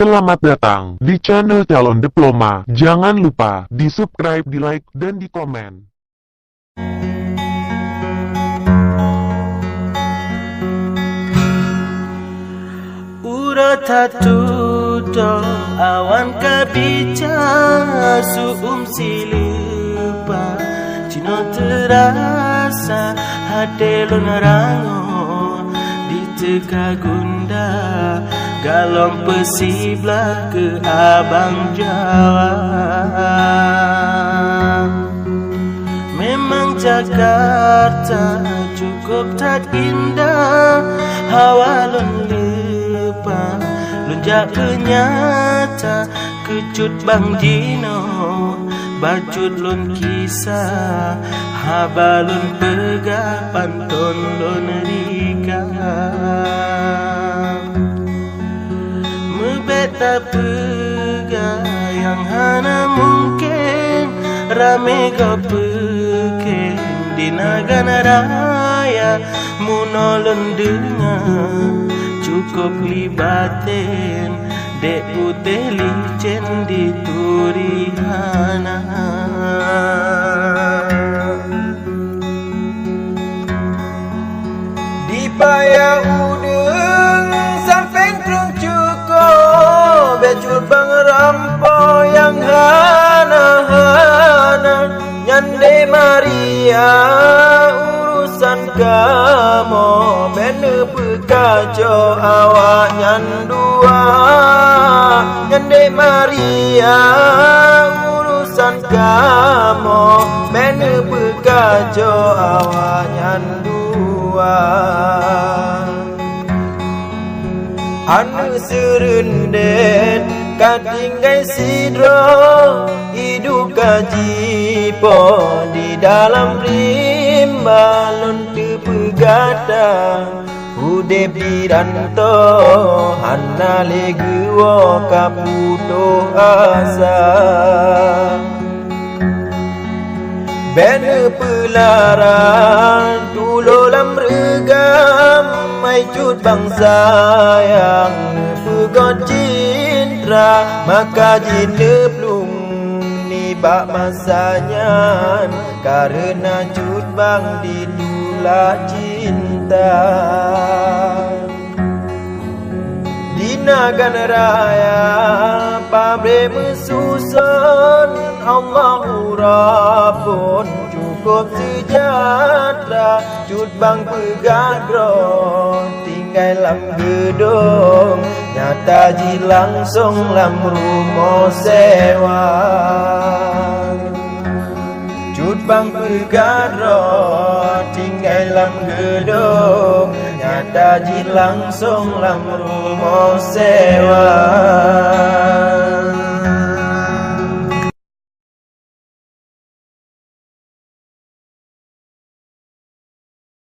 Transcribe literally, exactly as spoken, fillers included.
Selamat datang di channel Calon Diploma. Jangan lupa di-subscribe, di-like, dan di-komen. Uroe that tutôh awan ka bica, su'um sileupah jinoe teurasa, até lôn rangoe di teuka gundah, galom peusiblah keu abang Jawa. Memang Jakarta cukup that indah, hawa lôn leupah, lôn jak keu nyata, keu Cut Bang jinoe, bacut lôn kisah, haba lôn peugah, panton lôn rika. Meubèk tapeugah nyang hana mungken, ramé gob peuken di Nagan Raya. Meunoe lôn deungoe, cukup libaten, dék putéh licén dituri hana. Di paya udeueng sampoe trok cukoe, bèk Cut Bang rampoe nyang hana-hana. Nyan dèk Maria urusan kamoe, bèk neupeukaco awaknyan dua. Nyan dèk Maria urusan kamoe, bèk neupeukaco awaknyan dua. Aneuk seureundét ka tinggai sidroe, idup ka jipoh di dalam rimba. Lôn teupeugah that udép di dantoe, hana lé geuwoe ka putôh asa. Bèk neupeulara tulo lam reugam, hai Cut Bang sayang, neupeugot cintra, maka jih neuplueng nibak masa nyan, kareuna Cut Bang ditulak cinta. Di Nagan Raya pabrék meususon, Allah uroe phôn cukup seujahtra. Cut Bang peugah droe tinggai lam geudong, nyata jih langsong lam rumoh sewa. Cut Bang peugah droe tinggai lam geudong, nyata jih langsong lam rumoh sewa.